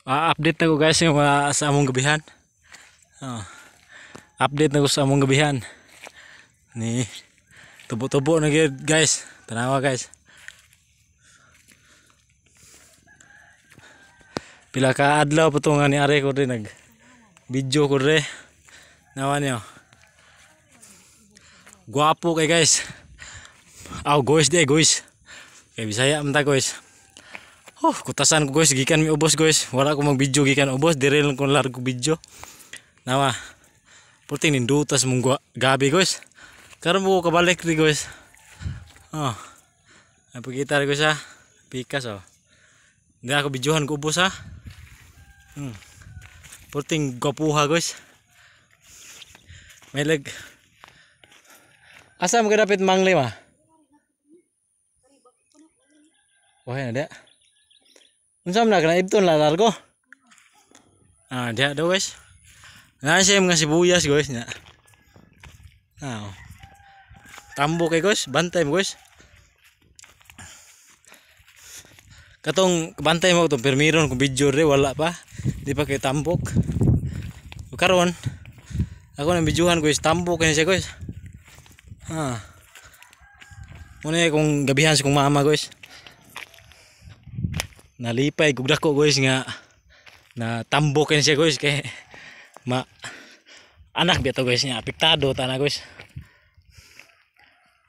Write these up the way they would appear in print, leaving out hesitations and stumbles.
Update na ko guys yung sa among gabihan. Oh. Update na ko sa among gabihan. Ni tubo-tubo na gyud guys. Tanawa guys. Pila ka adlaw pa to nga ni are ko rin nag video ko rin. Nawa niyo. Guwapo kay guys. Aw guys di guys. Kay Bisaya man ta guys. Oh, kutasan ko guys, gikan mi ubos guys. Wala ko mag-video gikan ubos, dire lang ko largo video. Nawa. Purting nindutas mong gabi guys. Karon mo kabalik ri guys. Oh. Ay pagkita ri guys ha. Pikas oh. Hindi ako videohan ko ubos ha. Purting gwapuha guys. May lag. Asa mo kadapit mangli ma? Wahay na dia. Unsa man na kana ibton la largo. Ah, diha daw guys. Naa siya mga sibuyas guys nya. Ah. Tambo kay guys, bantay mo guys. Katong bantay mo tong permiron kung video re wala pa. Di pa kay tambok. Karon ako nang videohan guys, tambok kay siya guys. Ah. Muna kung gabihan sa kong mama guys. Nalipay kog dako guys nga na tambok kay siya guys kay ma anak bitaw guys niya apektado tana guys.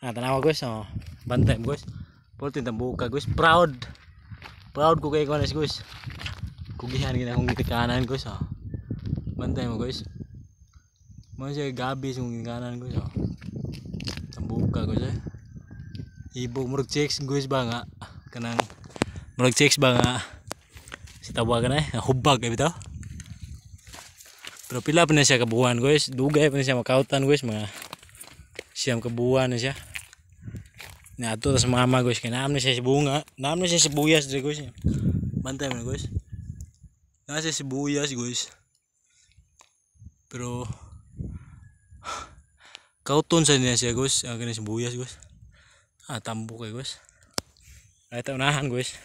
Ah, tanawa guys oh, bantay mo guys. Pultin tambuka guys, proud. Proud ko kay kuan guys. Kugihan gid akong gitikanan guys oh. Bantay mo guys. Mo siya gabi sa akong gitikanan guys oh. Tambuka guys eh. Ibog murag checks guys ba nga kanang murag checks ba nga si tawagan eh hubag eh bitaw. Pero pila pa na siya kabuhan guys, dugay pa na siya makautan guys, mga 9 ka buwan na siya. Na ato tas mama guys, kay naam na siya sibunga, naam na siya sibuyas diri guys. Bantay mo na guys. Naa siya sibuyas guys. Pero kauton sa niya siya guys, ang kani sibuyas guys. Ah, tambo kay guys. Ay ta unahan guys.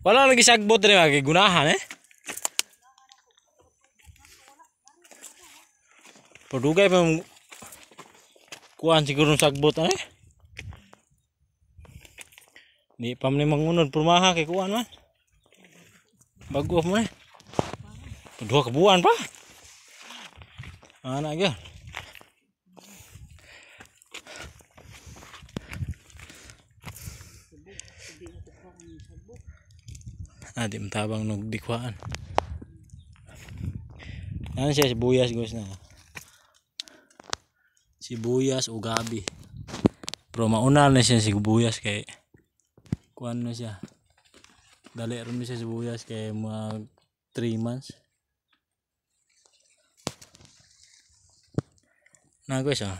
Wala lagi sagbot diri mga gunahan eh. Padugay pa kuan siguro ng sagbot eh. Di pa man mangunod purmaha kay kuan man. Bago pa man eh. Duha ka buwan pa. Ana gyud. Ah, di matabang nog dikwaan. Ano siya sibuyas guys na. Sibuyas o gabi. Pero mauna na siya sibuyas kay kuan na siya. Dali ron siya sibuyas kay mga 3 months. Na guys ah.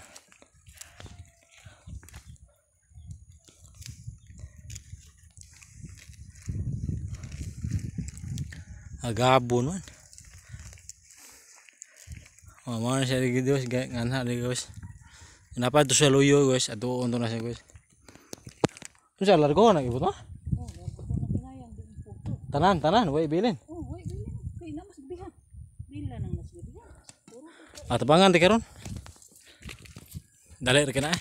Agabon man. Oh, mao na siya guys, nganha ri guys. Napa to sa luyo guys, ato unto na siya guys. Unsa largo na gibot ma? Oh, largo na kinayan di puto. Tanan, tanan, way bilin. Oh, way bilin. Kay na mas gabihan. Bila nang mas gabihan. Ah, tabangan ti karon. Dali ra kina eh.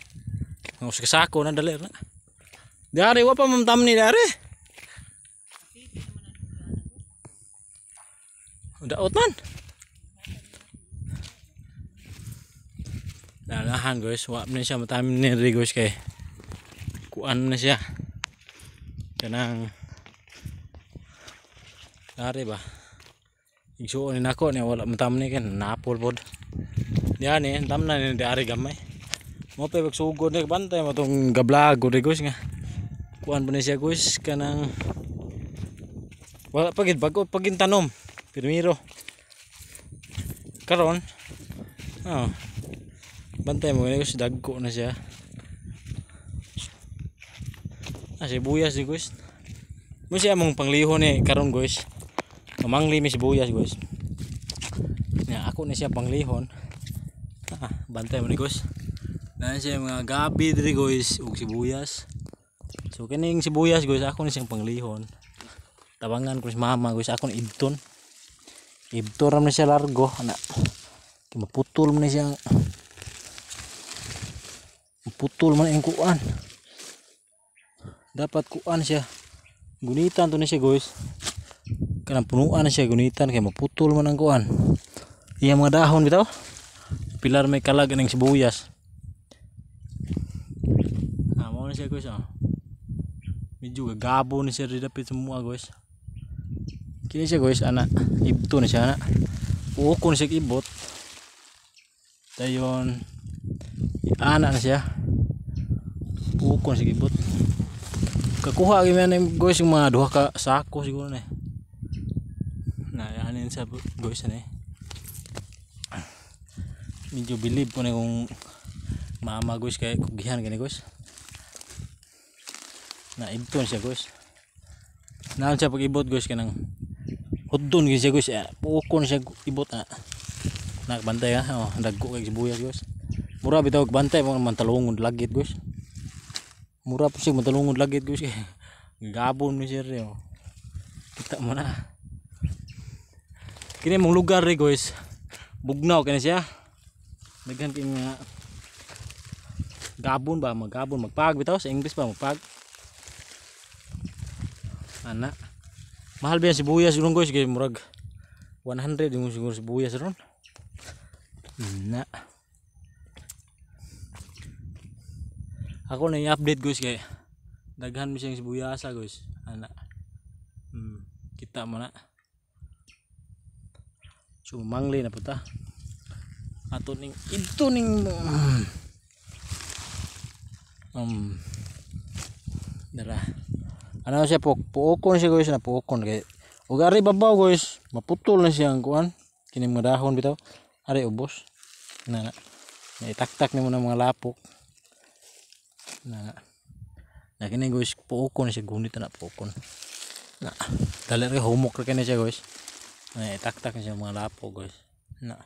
Ang sa sako na dali ra. Dari wa pa mamtamni dari. Daot man. Lalahan guys, wa man siya matamin ni ri guys kay kuan na siya. Kanang dari ba. Igsuon ni nako niya wala matamni kay napol pod. Diyan eh, tamna ni dari gamay. Mo pa pagsugod ni bantay mo tong gablago ri guys nga. Kuan pa ni siya guys kanang wala pa gid bago pagin tanom. Primero. Karon. Oh. Bantay mo guys, dagko na siya. Ah, sibuyas di guys. Mo siya mong panglihon ni karon guys. Mamangli mi sibuyas guys. Nya ako ni siya panglihon. Ah, bantay mo ni guys. Naa siya mga gabi diri guys ug sibuyas. So kining sibuyas guys, ako ni siyang panglihon. Tabangan ko si mama guys, akong ibton. Ibton ra man siya largo ana. Kay maputol man siya. Maputol man ang kuan. Dapat kuan siya. Gunitan to ni siya guys. Kanang punuan na siya gunitan kay maputol man ang kuan. Iya mga dahon bitaw. Pilar may kalag aning sibuyas. Ah, mao na siya guys oh. Medyo gagabo ni siya dapit sa mua guys. Kini siya guys ana, ibto na siya ana. Uokon siya ibot. Dayon ana na siya. Uokon siya ibot. Kakuha gyud man guys yung mga duha ka sako siguro na. Na anin sa guys ani. Medyo believe ko na kung mama guys kay kugihan gani guys. Na ibton siya guys. Naan siya pag ibot guys kanang hudon gyud siya guys. Puokon siya ibot na. Nakbantay ha. Oh, dagko kay sibuyas guys. Mura bitaw bantay mo mantalungon lagit guys. Mura po siya mantalungon lagit guys. Gabon ni siya oh. Kita mo na. Kini mong lugar ri guys. Bugnaw kini siya. Daghan kay nga gabon ba, magabon, magpag bitaw sa English ba, magpag. Ana. Mahal ba yung sibuyas ron guys, kay murag 100 yung siguro sibuyas ron. Na. Ako na i-update guys kay daghan mi siyang sibuyasa guys. Ana. Kita mo na. So mangli na puta. Ato ning ito ning dara. Ano siya puokon siya guys, na puokon kay ug ari babaw guys, maputol na siya ang kuan kini mga dahon bitaw. Ari ubos. Na na itaktak nimo ng mga lapok. Na na kini guys, puokon siya gunit na puokon. Na dali ra humok ra kini siya guys. Na itaktak siya mga lapok guys. Na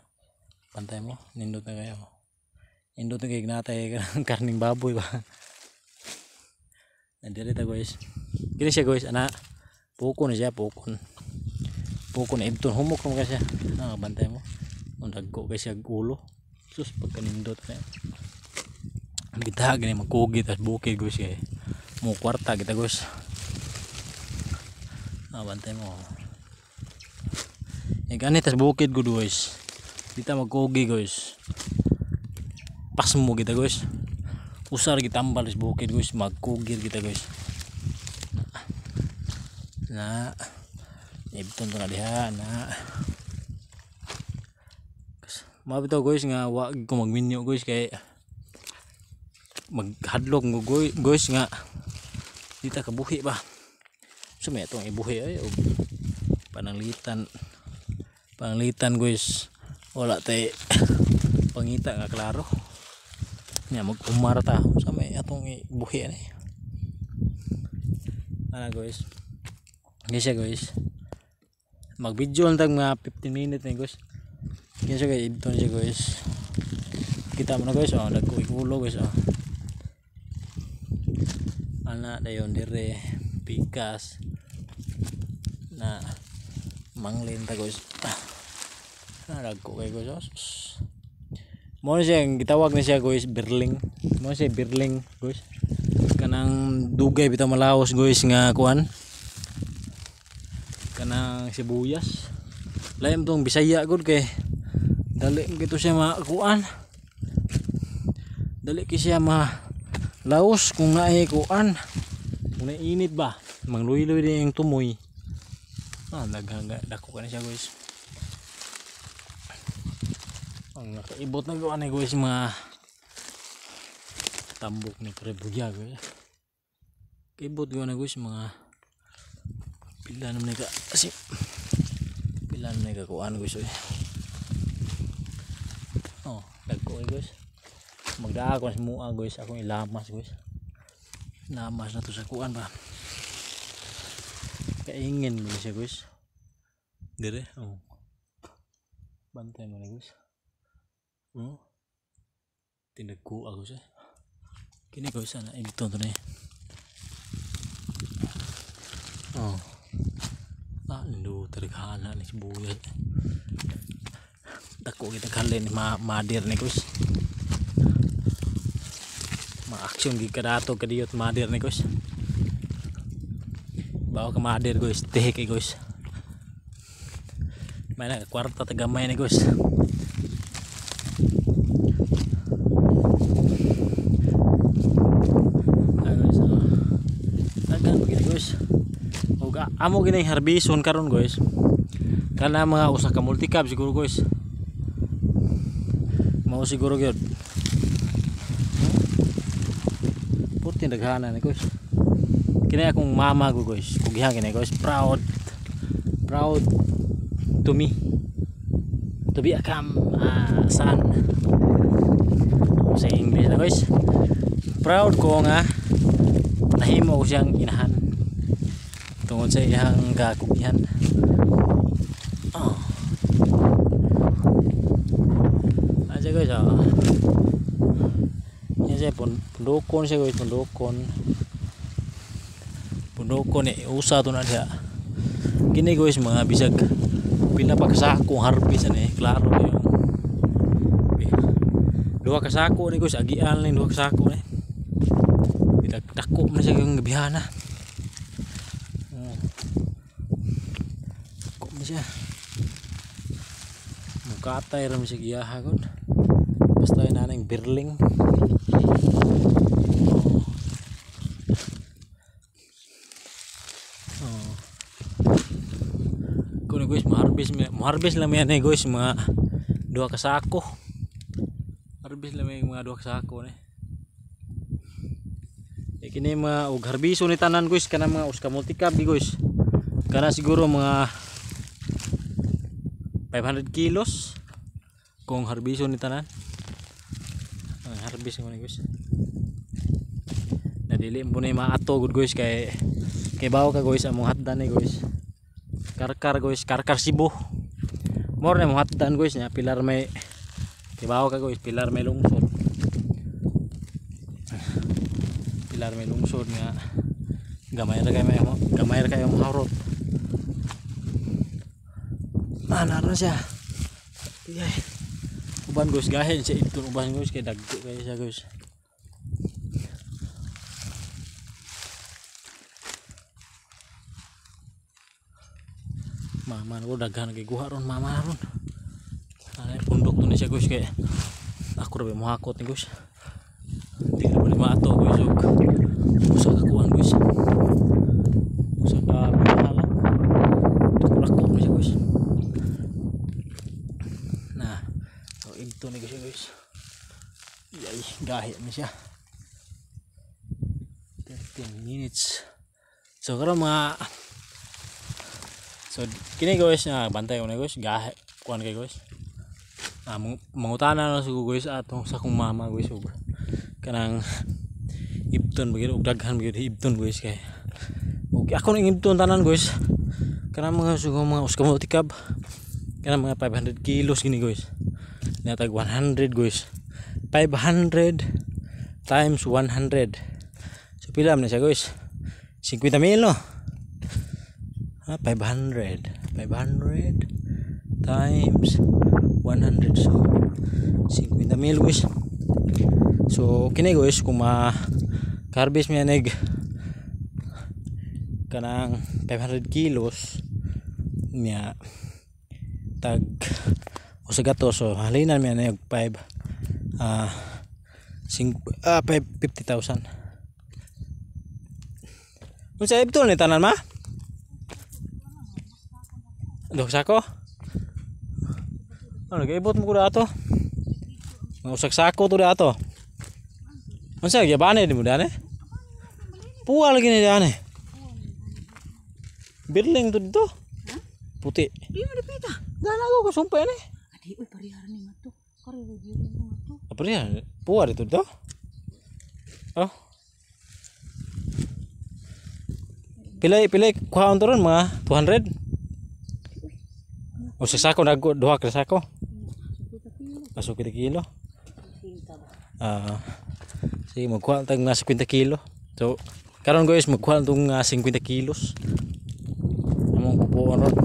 pantay mo, nindot na kayo. Nindot na kayo gnatay karning baboy ba. Nandiri ta guys. Kini siya guys, ana. Pukon na siya, pukon. Pukon na ibton humok ra siya. Ah, bantay mo. Ang dagko kay siya ulo. Sus pagkanindot na. Kita gani magkugi tas bukid guys kay mo kwarta kita guys. Ah, bantay mo. E gani tas bukid gud guys. Kita magkugi guys. Pasmo kita guys. Usar kita ambal sa bukid guys, magkugir kita guys. Na ibton to na diha na. Mabitaw guys nga wa ko magminyo guys kay maghadlok mo guys nga dita kabuhi ba. So may atong ibuhi ay og pananglitan. Pananglitan guys. Wala tay pangita nga klaro. Nya mag-umar ta sa may atong ibuhi ani. Ana guys. Kaya siya guys. Mag-video lang tag mga 15 minutes ni guys. Kaya siya guys, ibton siya guys. Kita mo na guys, oh, dagko ikulo guys oh. Ana dayon dire pikas na manglin ta guys. Ah, dagko kay guys. Oh. Mo siya gitawag ni siya guys, birling. Mo siya birling guys. Kanang dugay bitaw malaos guys nga kuan. Kanang sibuyas. Lain tong Bisaya gud kay dali gito siya makuan. Dali ki siya ma laos kung naay kuan. Kung nainit ba, mangluy-luy din yung tumoy. Ah, daghang dako ka na siya guys. Ang nakaibot na gawa ni guys mga tambok ni Prebuya guys. Kaibot gawa na guys mga pila naman ka kasi pila naman ka kuan guys oy. Oh, dagko guys. Magdaa ko sa mua guys, akong ilamas guys. Lamas na to sa kuan ba. Kaingin mo siya guys. Dire, oh. Bantay mo na guys. Oh. Tinagko ako siya. Kini guys ana ibton to ni. Oh. Putrighana ni sibuyas. Dako kita kalin ni madir ni guys. Ma-action gid kadato kadiyot madir ni guys. Bawa ka madir guys, tihi kay guys. May na kwarta ta gamay ni guys. Ah, guys. Daghan pa gid guys. Ug amo gini harbison karon guys. Kana mga usa ka multicab siguro guys. Mao siguro gyud. Puti daghana ni guys. Kini akong mama ko guys. Kugihan kini guys. Proud. Proud to me. To be a cam son. Sa English na guys. Proud ko nga nahimo ko siyang inahan. Tungod sa iyang kakugihan. Oh. Aja guys, oh. Yan siya, pundukon siya guys, pundukon. Pundukon eh, usa to na siya. Kini guys, mga bisag pila pa kasako ang harvest ani, klaro yung duha ka sako ni guys, agian ni duha ka sako ni. Bitag dako man siya yung gabihana. Oh. Dako man siya. Mukatay ra man siya giyaha gud. Basta yun na yung birling. Oh. Kuno guys, maharvest lang yan eh guys, mga duha ka sako. Harvest lang may mga duha ka sako ni. Eh kini mga og harbiso ni tanan guys, kana mga usa ka multicab di guys. Kana siguro mga 500 kilos kung harbiso ni tanan. Ang harvest mo ni guys. Nadili mo ni maato gud guys kay bawo ka guys among hatdan ni guys. Karkar guys, karkar Cebu. More na among hatdan guys nya pilar may kay bawo ka guys, pilar may lungsod. Pilar may lungsod nga gamay ra kay gamay ra kayo mahurot. Ah, naroon siya. Iyay. Uban guys, gahin siya ito uban guys kay dagko kayo siya guys. Mama ko daghan kay guha ron mama ron. Ay pundok to ni siya guys kay ako ra ba mohakot ni guys. Di ra ba ni maato guys og usa ka kuan guys. Usa ka binahala. Dako ni siya guys. Na, so ito ni guys guys. Iyay, gahi ni siya. 13 minutes. So karon mga so kini guys na bantay ko na guys, gahi kuan kay guys. Ah, mangutana na sa guys atong sa akong mama guys og kanang ibton bagay og daghan bagay ibton guys kay og ako ning ibton tanan guys. Kanang mga sugo mga usa ka multicab. Kanang mga 500 kilos gini guys. Natag 100 guys. 500 times 100. So pila man siya guys? 50 mil no? Ah, 500. 500 times 100, so 50 mil guys. So kini guys kung ma harvest mi anig kanang 500 kilos niya tag usa ka to, so halinan mi anig 5 550,000. Unsa ibtol ni tanan ma? Duha sako? Ano gaibot mo ko dato? Mga usak sako to dato. Unsa gyabane di mo dane? Puwa lagi ni dane. Birling to dito. Puti. Di mo dipita. Gana ko kasumpay ni. Adi uy pariharan ni mato. Kare birling mo to. Apa niya? Puwa dito dito. Oh. Pilay kuhaon to ron mga 200. O sa sako nag duha ka sako. Aso kita kilo. Ah. Sige magkuha tag mga 50 kilo. So karon guys magkuha tong 50 kilos. Among kupuon ron.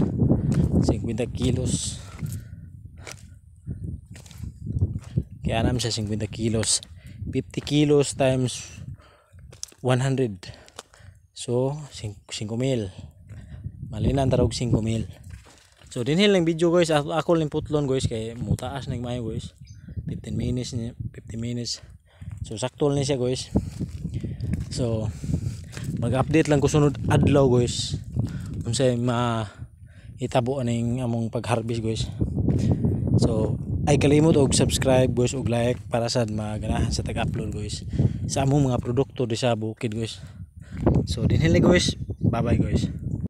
50 kilos. Kaya naman siya 50 kilos. 50 kilos times 100. So, 5 mil. Malinan tarog 5 mil. So, dinhi lang video, guys. Ako lang putlon, guys, kay mutaas nang maayo, guys. 15 minutes ni, 50 minutes. So, sakto ni siya, guys. So, mag-update lang ko sunod adlaw, guys, unsay ma itabo aning among pag-harvest, guys. So, ay kalimot og subscribe, guys, og like para sad maganahan sa tag-upload, guys, sa among mga produkto di sa bukid, guys. So dinhi lang, guys. Bye bye, guys.